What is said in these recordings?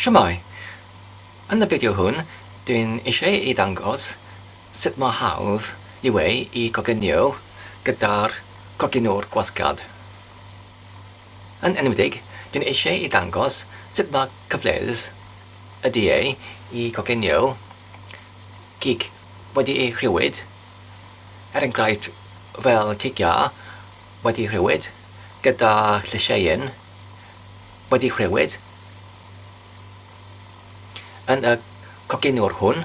Shwmae! Yn y fideo hwn, dwi'n eisiau i ddangos sut mor hawdd yw e i goginio gyda'r coginwr gwasgad. Yn enwedig, dwi'n eisiau i ddangos sut mae cyfleus ydy e i goginio cig wedi'i rhewyd, er enghraifft fel cig iâr wedi rhewyd gyda llysieuyn wedi rhewyd yn y coginwr hwn,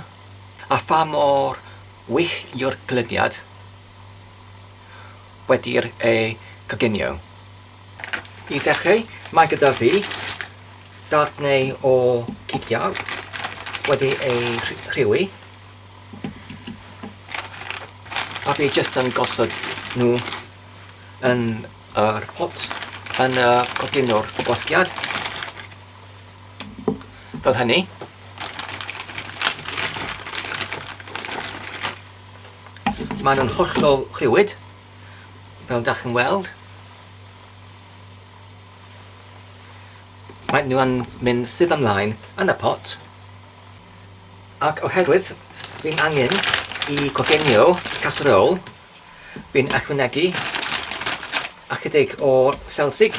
a pha mor wych yw'r canlyniad wedi'r ei coginio. I ddechrau, mae gyda fi darnau o gigiau wedi ei rhewi. A fi jyst yn gosod nhw yn yr pot, yn y coginwr gwasgiad. Fel hynny. Maen nhw'n hollol rhywyd, fel dach chi'n weld. Maen nhw'n mynd sydd ymlaen yn y pot. Ac oherwydd fi'n angen i coginio casserole, fi'n ychwanegu ychydig o selsig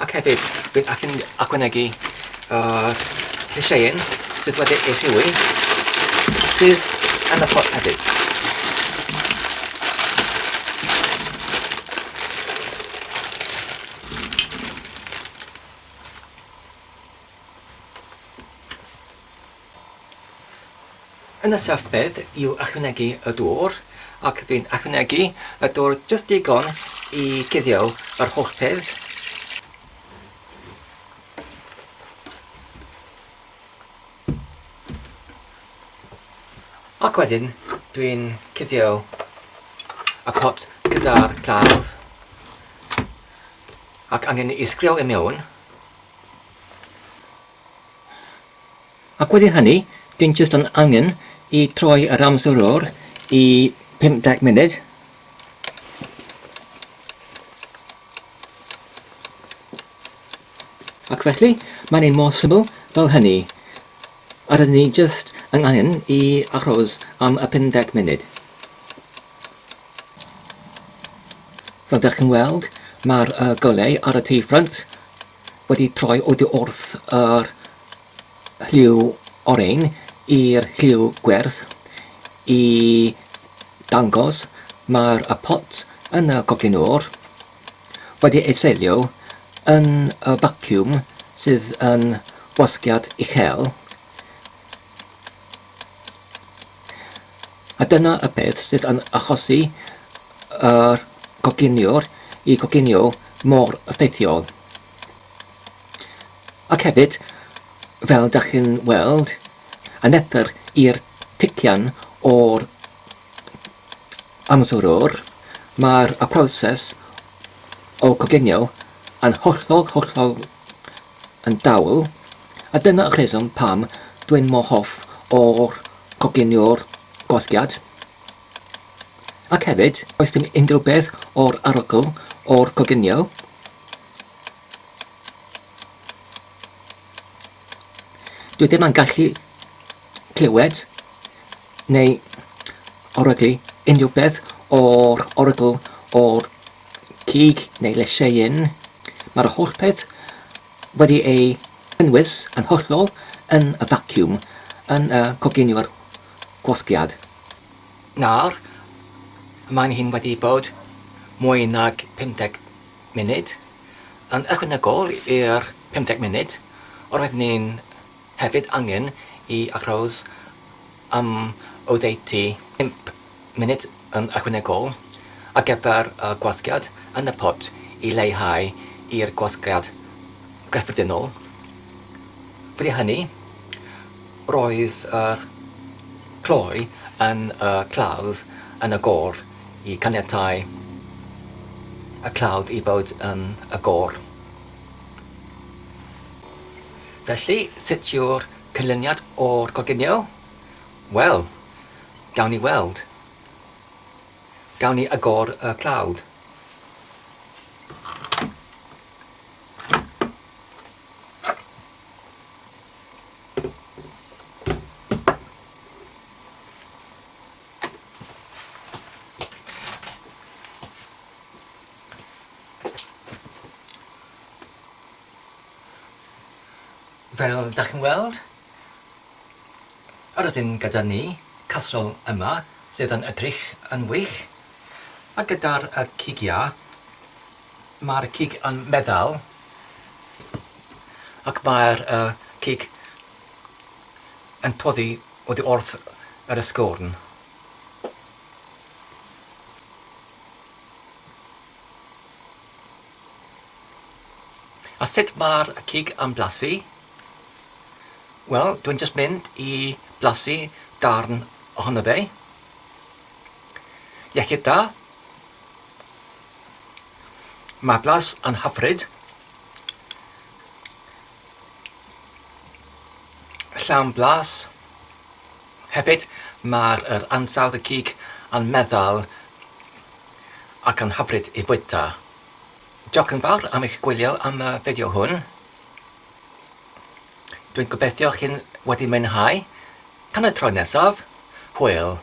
ac hefyd fi'n ychwanegu uh, llysieuyn sydd wedi ei rhywi sydd yn y pot hefyd. Y nesaf peth yw ychwanegu y dŵr, ac fi'n ychwanegu y dŵr jyst digon i cuddio yr holl peth. Ac wedyn dwi'n cuddio y pot gyda'r clawdd ac angen i sgriw i mewn. Ac wedi hynny, dwi'n jyst yn angen i troi yr amserwr i 50 munud. Ac felly, mae'n un mor syml fel hynny. A rydyn ni jyst yn angen i aros am y 50 munud. Fel dych chi'n weld, mae'r uh, golau ar y tu ffrynt wedi troi oddi wrth yr lliw oren i'r lliw gwyrdd i dangos mae'r y pot yn y coginwr wedi ei seilio yn y vacuum sydd yn wasgiad uchel. A dyna y peth sydd yn achosi yr coginiwr i goginio mor effeithiol. Ac hefyd, fel da chi'n weld, anethr i'r tician o'r amserwr, mae'r y proses o coginio yn hollol, hollol yn dawel, a dyna y rheswm pam dwi'n mor hoff o'r coginio'r gwasgiad. Ac hefyd, oes dim unrhyw beth o'r arogl o'r coginio. Dwi ddim yn gallu clywed neu oroglu unrhyw beth o'r orogl o'r cig neu lysieuyn. Mae'r holl peth wedi ei cynnwys yn hollol yn y vacuum yn y coginio'r gwasgiad. Nawr, mae'n hi'n wedi bod mwy nag 50 munud. Yn ychwanegol i'r 50 munud, roeddwn ni'n hefyd angen i aros am oddeutu 5 munud yn ychwanegol ar gyfer y gwasgiad yn y pot i leihau i'r gwasgiad gyffredinol. Bryd hynny, roedd yr cloi yn y clawdd yn y gôr i caniatáu y clawdd i fod yn y gôr. Felly, sut yw'r canlyniad o'r coginio? Wel, gawn ni weld. Gawn ni agor y clawdd. Fel dach chi'n weld, yr ydyn gyda ni casserole yma sydd yn edrych yn wych, a gyda'r y cig iâ, mae'r cig yn meddal, ac mae'r y cig yn toddi oddi wrth yr ysgwrn. A sut mae'r cig yn blasu? Wel, dwi'n jyst mynd i blasu darn ohono fe. Iechyd da. Mae blas yn hyfryd. Llawn blas. Hefyd, mae'r yr ansawdd y cig yn meddal ac yn hyfryd i fwyta. Diolch yn fawr am eich gwylio am y fideo hwn. Dwi'n gobeithio chi'n wedi mwynhau. Tan y tro nesaf, hwyl!